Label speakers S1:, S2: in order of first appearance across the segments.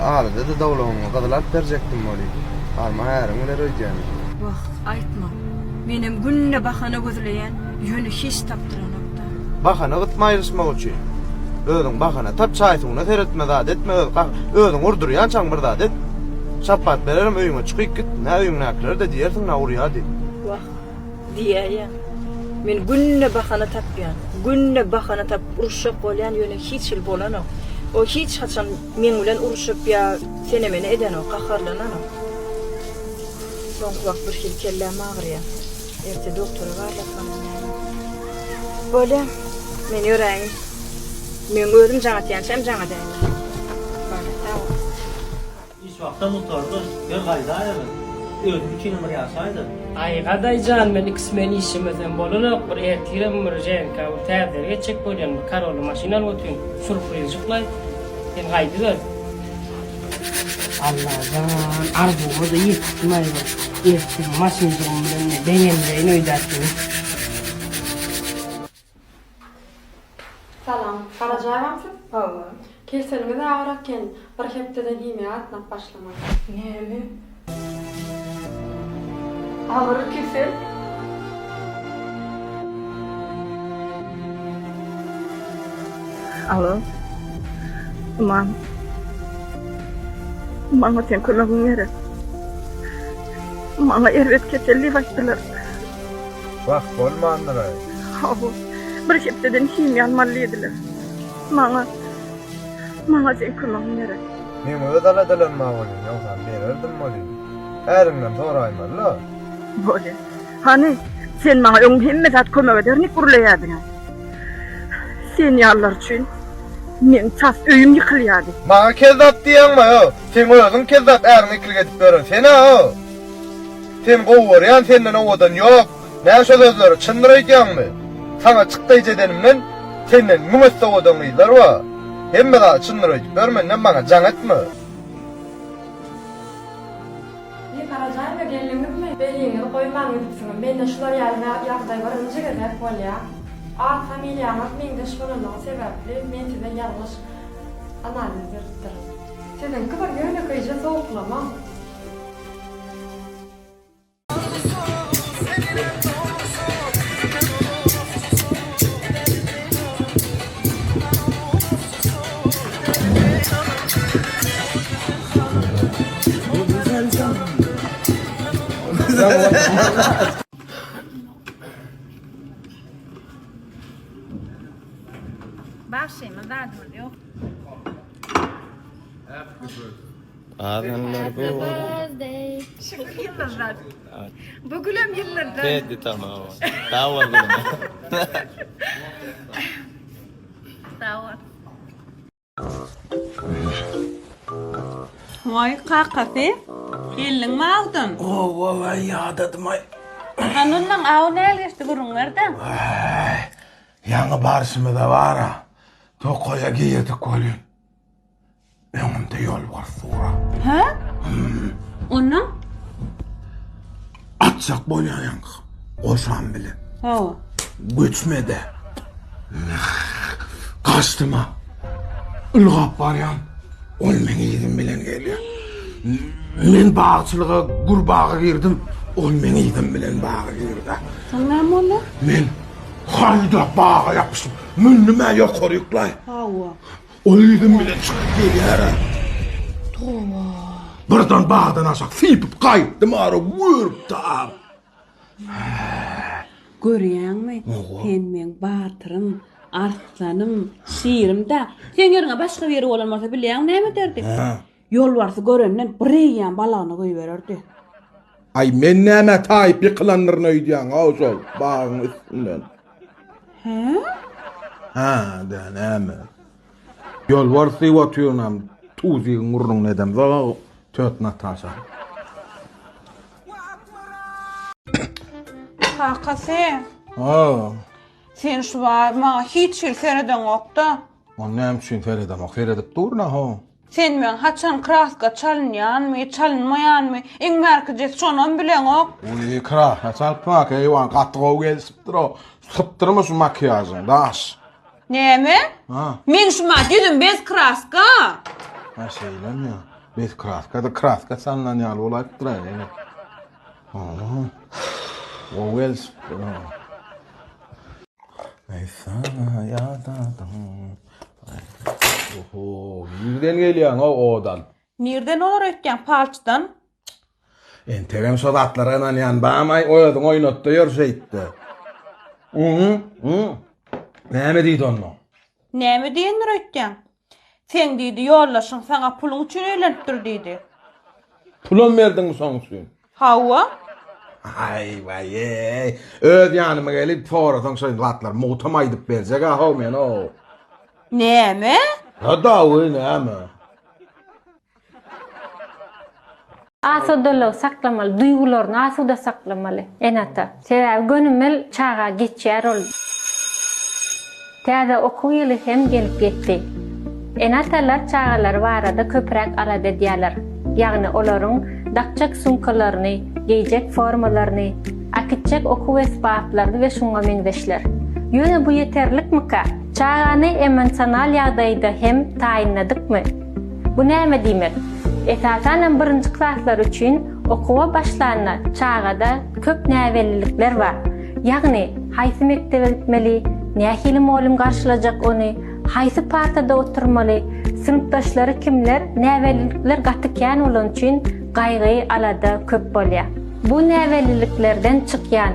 S1: Azyda-da dowlagyňa gyzyl alyp berjekdim welin, arman äriň biler öýdýän.
S2: Wah, aýtma. Menem günde bahana gözleýän, ýöne hiç tapdyranok-da.
S1: Bahana gytma aýryşmak üçin. Özüň bahana tap, çaý-suwuna seretme, zat etme, öz özüň urdurýançaň bir zat et. Şapbat bererim, öýüňe çykyp git. Nä öýüňdäkileri-de diýersiň, nä urýa diýip.
S2: Wah, diýäýýäň. Men günde bahana tapýan. Günde bahana tapyp uruşjak bolýan, ýöne hiç hili bolanok. O hiç haçan meň bilen uruşyp ýa sene-mene edenok, gaharlananok. Soňky wagt birhili kelläm agyrýar. Erte dogtora barlatmaly näme. Bolýa, men ýöräýin. Meň özüm jaň atýançam jaň edäýme. Bolýa, sag bol.
S3: Iş wagtam gutardy. Gel gaýdaýaly. Özüň üçinem bir ýaşaýda.
S4: Aý Gadaýjan men ikismen işlemesem bolanok bir ertirem bir ženka bir täzelik etjek bolýan bir karolla maşyn alyp otyryn surprizjyklaý sen gaýdyber. Allajan arzuwymada ýetdim aý bir ertir maşynjygym bilen begendireýin öýdäkini.
S5: Salam. Garajaýewam siz?
S2: Hawa.
S5: Keseliňiz agyr eken. Bir hepdeden himiýa gatnap başlamaly.
S2: Näme? Agyr kesel?
S6: Alo. Ymam. Maňa seň kömegiň gerek. Maňa erbet kesel diýip aýtdylar.
S1: Wah, bolmandyr-aý.
S6: Hawa, bir hepdeden himiýa almaly diýdiler. Maňa, maňa seň kömegiň gerek.
S1: Meň öz aladalarym bar welin, ýogsam bererdim welin. Äriňden soraýmaly-la.
S6: Bolýa. Hany, sen maňa öň hemme zat kömek edernik gürleýärdiň-ä. Sen ýalylar üçin meň tas öýüm ýykylýardy.
S1: Maňa kezzap diýýäňmi-ow? Seň özüň kezzap äriňi ikilik edip ýören sen-ä-ow. Seni gowy görýän senden owadan ýok. Näme şo sözleri çyndyr öýdýäňmi? Saňa çykdaýjy edenimden senden müň esse owadan gyzlar bar. Hemme zady çyndyr öýdüp ýörme indem maňa jaň etme.
S5: Wiý Garajaýewa geldiňizmi? Belgiňizi goýman gidipsiňiz. Mende şular ýaly ýagdaý birinji gezek bolýa. At familiýaňyz meňzeş bolanlygy sebäpli men size ýalňyş analiz beripdirin. Siziňki bir ýönekeýje sowuklama.
S7: Bagşymyz zadymyz ýok.
S8: Adamlar bu.
S7: Şu gül ýyldyzlar. Bu gülem ýyldyzlar.
S8: Teddy tamam. Sag bol gülüm.
S7: Sag bol.
S9: Waý kakasy, geldiňmi awdan?
S10: Hawa, ýadadym-aý.
S9: Hany ondan aw näl geçdi gürrüň ber-de.
S10: Ýaňy barşymyza bar-a, tokaýa girdik welin, Öňümde ýolbars dur-a.
S9: Hä? Ondan?
S10: Atjak bolýan ýaňky goşam bilen.
S9: Hawa.
S10: Göçmedi. Gaçdym-a. Ylgap barýan. Ol meň yzym bilen gelýär. Men bagçylyga, gür baga girdim. Ol meň yzym bilen baga girdi.
S9: Soň näme boldy?
S10: Men haýdap baga ýapyşyp, mündüm-ä ýokaryklaý.
S9: Hawa.
S10: Ol ýüzüm bilen çykyp gelýär-ä.
S9: Toba.
S10: Birden bagdan aşak sypyp gaýtdym ara görüp dam.
S9: Görýäňmi, sen meň batyrym, arslanym, şirim-dä. Seň ýeriňe başga biri bolan bolsa bilýäňmi näme ederdi? Ýolbarsy görenden bir eýýäm balagyna goýbererdi.
S10: Aý, men nämä taýyp ýykylandyryn öýdýäň-ow şol bagyň üstünden.
S9: Hä?
S10: Hä-dä, näme? Ýolbars diýip otyrynam, Tuzigiň gürrüňini edemzog-ow, töt Nataşa.
S9: Kakasy.
S10: Ha.
S9: Sen şu wagt maňa hiç hili seredeňok-da.
S10: Ony näme üçin seredemok? Seredip durun-a-how.
S9: Sen meň haçan kraska çalynýanmy, çalynmaýanmy, iň bärkijesi şonam bileňok.
S10: Uý, kraska çalypmak, eýwan, gaty gowy gelişipdir-ow. Sypdyrma şu makiýažyňy, daş.
S9: Näme?
S10: Ha.
S9: Meň şu mat ýüzüm bez kraska.
S10: Ha, şeýlemi? Bes kraska-da kraska salnan ýaly bolaýypdyr-a. Aha. Gowy gelişipdir. Eý sana ýadadyň. Oho, nirden gelýäň-ow owadan?
S9: Nirden olar öýtýäň palçydan?
S10: Entegem şo zatlara ynanýan bamaý, özüň oýnatda ýör şeýtde. Näme diýdi onda?
S9: Näme diýendir öýtýäň? Seň diýdi, ýoldaşyň saňa puluň üçin öýlenipdir diýdi.
S10: Pulam berdiňmi şoň üçin?
S9: Hawa.
S10: Aý, waý-eý. Öz ýanyma gelip sorasaň şo zatlary mugtam aýdyp berjek-a-how men-ow.
S9: Näme?
S10: Ha dawy näme?
S11: Asudalygy saklamaly, duýgularyny asuda saklamaly ene-ata. Sebäbi gönümel çaga geçýär ol. Täze okuw ýyly hem gelip ýetdi. Ene-atalar çagalary barada köpräk alada edýärler. Ýagny olaryň dakjak sumkalaryny, geýjek formalaryny, äkitjek okuw esbaplaryny we şuňa meňzeşler. Ýöne bu ýeterlikmika? Çagany emosional ýagdaýda hem taýynladykmy? Bu näme diýmek? Esasanam birinji klaslar üçin okuwa başlanda çagada köp näbellilikler bar. Ýagny, haýsy mekdebe gitmeli, nähili mugallym garşylajak ony, haýsy partada oturmaly, synpdaşlary kimler, näbellilikler gaty kän bolany üçin gaýgy, alada köp bolýar. Bu näbelliliklerden çykýan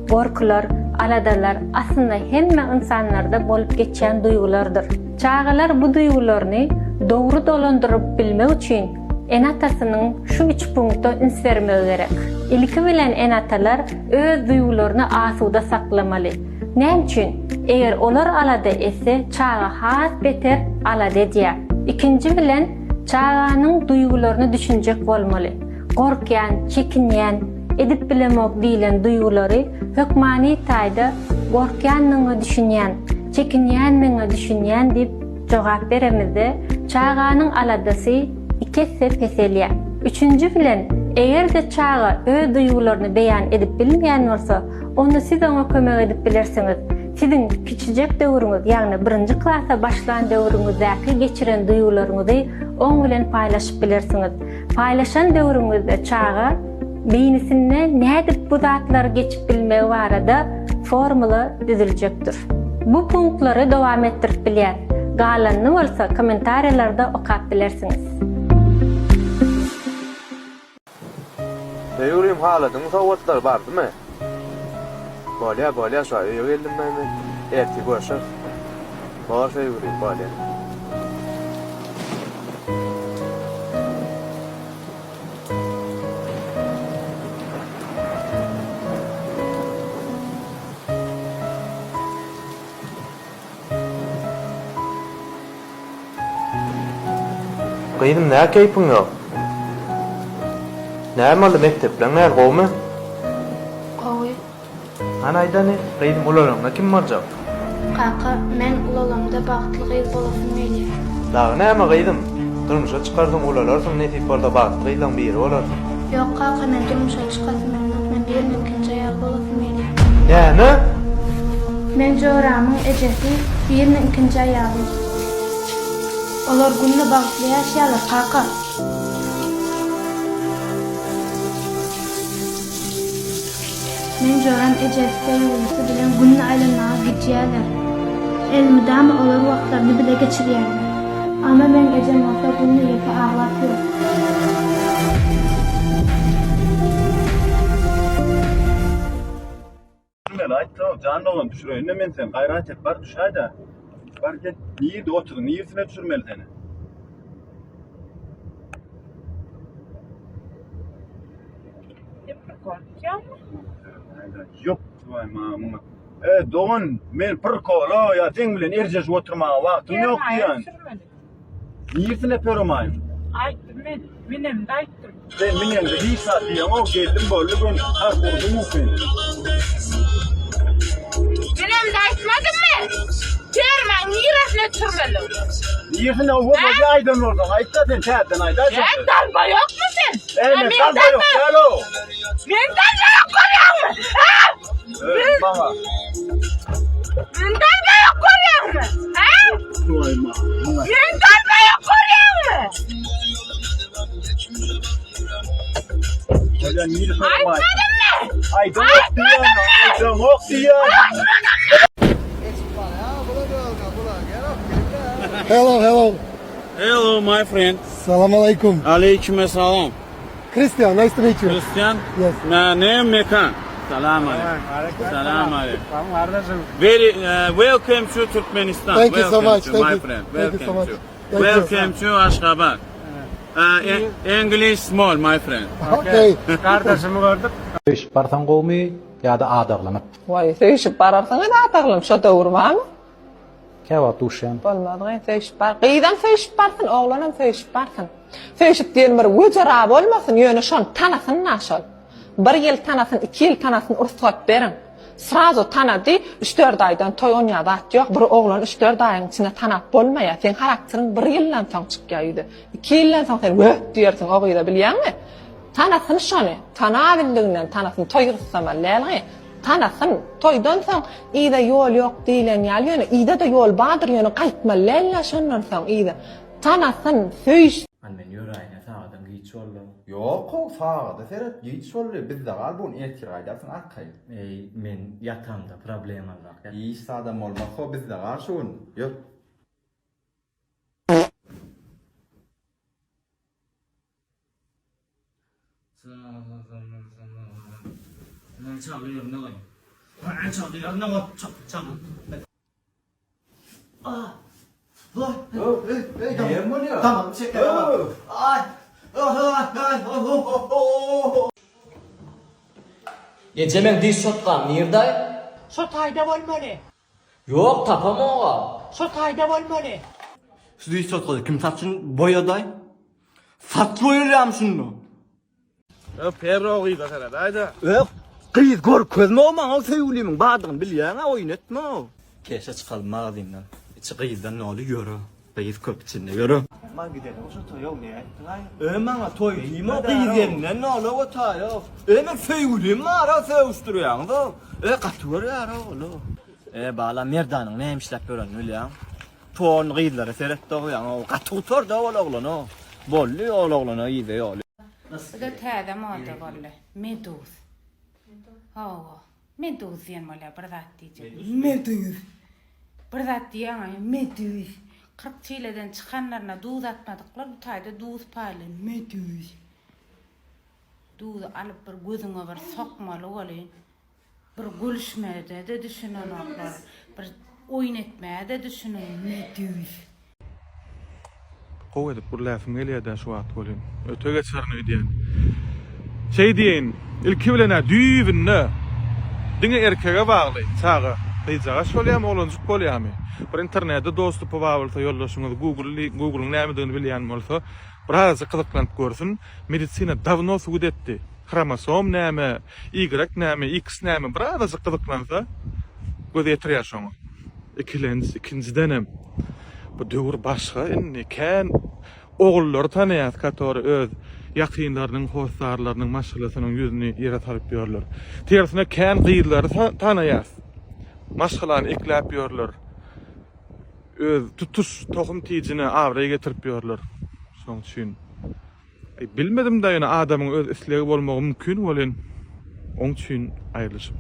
S11: gorkular, aladalar aslynda hemme ynsanlarda bolup geçýän duýgulardyr. Çagalar bu duýgularyny dogry dolandyryp bilmek üçin ene-atasynyň şu üç punkta üns bermegi gerek. Ilki bilen ene-atalar öz duýgularyny asuda saklamaly. Näme üçin? Eger olar alada etse, çaga has beter alada edýär. Ikinji bilen, çaganyň duýgularyna düşünjek bolmaly. Gorkýan, çekinýän, edip bilemok diýlen duýgulary hökmany taýda gorkýanyňa düşünýän, çekinýänmiňe düşünýän diýip jogap beremizde, çaganyň aladasy iki esse peselýär. Üçünji bilen, eger-de çaga öz duýgularyny beýan edip bilmeýän bolsa, onda siz oňa kömek edip bilersiňiz. Siziň kiçijek döwrüňiz, ýagny birinji klasa başlan döwrüňizdäki geçiren duýgularyňyzy oň bilen paýlaşyp bilersiňiz. Paýlaşan döwrüňizde çaga beýnisinde nädip bu zatlary geçip bilmegi barada formula düzüljekdir. Bu punktlary dowam etdirip bilýäs. Galanyny bolsa kommentariýalarda okap bilersiňiz.
S1: Söýgülim haladyňmy sowgatlar bardymy? Bolýa bolýa şo öýe geldim men ertir görşeris. Bor söýgülim bolýa. Gyzym nä keýpiň ýok? Näme boldy mekdepleň näl gowumy?
S12: Gowy.
S1: Hany aýdany, gyzym ulalaňda kim boljak?
S12: Kaka, men ulalamda bagtly gyz bolasym gelýär.
S1: Dagy näme gyzym? Durmuşa çykarsyň ulalarsyň nesip bolsa bagtly gyzlaň biri bolarsyň.
S12: Ýok kaka men durmuşa çykasym gelenok men biriniň ikinji aýaly bolasym gelýär.
S1: Näme?
S12: Meň joramyň ejesi biriniň ikinji aýaly. Olar günde bagtly ýaşaýarlar kaka. Meň joram ejesi söýgülisi bilen günde aýlanmaga gidýärler. Elmydama olar wagtlaryny bile geçirýärler. Ama meň ejem bolsa günde ýeke aglap ýör.
S13: Düşürmeli aýtsaň jan dogan düşüreýin-de men seni gaýrat et bar düşäýdä. Bar gel. Nirde oturyň nirsine düşürmeli seni. Ýok waý mamyňa. E dogan men prikola ýa seň bilen erjeşip oturmaga wagtym ýok diýýän. Nirsine peromaýyn?
S14: Aýtdym men, minemde aýtdym.
S13: Sen mineňde hiç zat diýeňok, geldim boldy göni tas urduň sen.
S14: Minemde aýtmadymmy? Permaň niresine düşürmeli?
S13: Niresine o bolsa aýdan bolsaň aýtda sen täzeden aýdaý.
S14: Sen dalba ýokmy sen?
S13: E men dalba ýok däl o.
S14: Men dalba ýok görýäňmi? Ha?
S13: Maňa.
S14: Men dalba ýok görýäňmi? Ha? Men dalba ýok görýäňmi?
S13: Bolýa niresine
S14: Aýtmadymmy?
S13: Aýdaňok diýýän, aýdaňok diýýän.
S15: Hello, hello.
S8: Hello my friend.
S15: Salam alaikum.
S8: Aleyküm salam.
S15: Christian, nice to meet you.
S8: Christian?
S15: Yes.
S8: My name Mekan. Salam alaikum. Salam alaikum. Very uh, welcome to Turkmenistan.
S15: Thank you so
S8: welcome
S15: much.
S8: To
S15: Thank
S8: my
S15: you.
S8: friend.
S15: Thank you
S8: Welcome
S15: so much.
S8: to.
S15: Thank you.
S8: welcome to Ashgabat. Uh, E- English small my friend.
S15: Okay.
S8: Kardeşimi gördük.
S16: Söýüşip barsaň gowumy ýa-da adaglanyp?
S17: Waý, söýüşip bararsyňyz adaglanyp, şo döwür barmy?
S16: Käwagt duşýan.
S17: Bolmaz gyz, söýüşip bar. Gyzam söýüşip barsyn, oglanam söýüşip barsyn. Söýüşip diýen bir wejera bolmasyn, ýöne şony tanasyn-da şol. Bir ýyl tanasyn, iki ýyl tanasyn rugsat beriň. Srazu tanady, üç-dört aýdan toý onýa zat ýok. Bir oglan üç-dört aýyň içinde tanap bolmaýar. Seň harakteriň bir ýyldan soň çykýar ýüze. Iki ýyldan soň sen wöh diýersiň o gyza bilýäňmi? Tanasyn şony. Tanabildiginden tanasyn, toý gyssamaly däl gyz. Tanasyn. Toýdan soň yza ýol ýok diýlen ýaly, ýöne yza-da ýol bardyr, ýöne gaýtmaly däl-dä şondan soň yza. Tanasyn, söýüş.
S18: Hany men ýöräýin-ä sagadam giç boldy.
S19: Ýok-ow, sagada seret, giç boldy, bizde gal bu gün ertir gaýdarsyň arkaýyn.
S18: Eý, men ýatamda problemalar.
S19: Hiç zadam bolmaz-how, bizde gal şu gün, ýör.
S4: Çaly ýerine goý. Çaly ýerine goý. Çal, çal. Ah. Vay.
S19: Näme bolýar?
S3: Tamam, çeker. Ay.
S20: Eje meň diş çotgam nirdaý?
S21: Şo taýda bolmaly.
S20: Ýok tapamog-a.
S21: Şo taýda bolmaly.
S22: Şu diş çotgada kim saçyn boýadaý? Saç boýalýamy şunda?
S8: Ö Perro gyza seret aýda.
S22: Ö gyz görkezme o maňa söýgülimiň bardygyny bilýäň-ä oýun etme o. Keşe çykalym magazyndan. Içi gyzdan doly ýöre. Gyz köp içinde ýöre. Man gidelim şo toýa ne aýtdyňaý. Ö maňa toý diýme gyz elinden doly o taýa. Ö men söýgülim bar-a sögüşdirýäňiz-ow. Ö gaty görýär-ow ol. E bala Merdanyň näme işläp ýörenini bilýäň. Ton gyzlara seret dogýaň o gaty gutardy ol oglan o. Boldy ol oglana yza ýol.
S7: Bu-da täze moda boldy. Meduz. Hawa. Meduz diýen bolýar bir zat diýjek. Meduz. Bir zat diýýäň-aý, meduz. 40 çileden çykanlaryna duz atmadyklar bu taýda duz paýly. Meduz. Duzy alyp bir gözüňe bir sokmaly welin. Bir gülüşmede-de düşünenoklar, bir oýun etmäge-de düşünen medüz.
S23: Gowy edip gürläsim gelýär-dä şu wagt welin. Öte geçerin öýdýän. Şeý diýeýin, ilki bilen-ä düýbünde diňe erkege bagly, çaga gyzjagaş bolýarmy, oglanjyk bolýarmy? Bir internete dostupy bar bolsa ýoldaşyňyz Google, Google-yň nämedigini bilýän bolsa, birazajyk gyzyklanyp görsün. Medisina dawno subut etdi. Hromosom näme, Y näme, X näme bir azajyk gyzyklansa göz ýetirýär şoňa. Ikilenji, ikinjidenem bu döwür başga indi kän ogullary tanaýas katory öz ýakynlarynyň, hossarlarynyň, maşgalasynyň ýüzüni ýere salyp ýörler. Tersine kän gyzlary tanaýas. Maşgalany ekläp ýörler. Öz tutuş tohum tijine abraý getirip ýörler. Şoň üçin Aý bilmedim-dä ýöne adamyň öz islegi bolmagy mümkin welin oň üçin aýrylyşyp.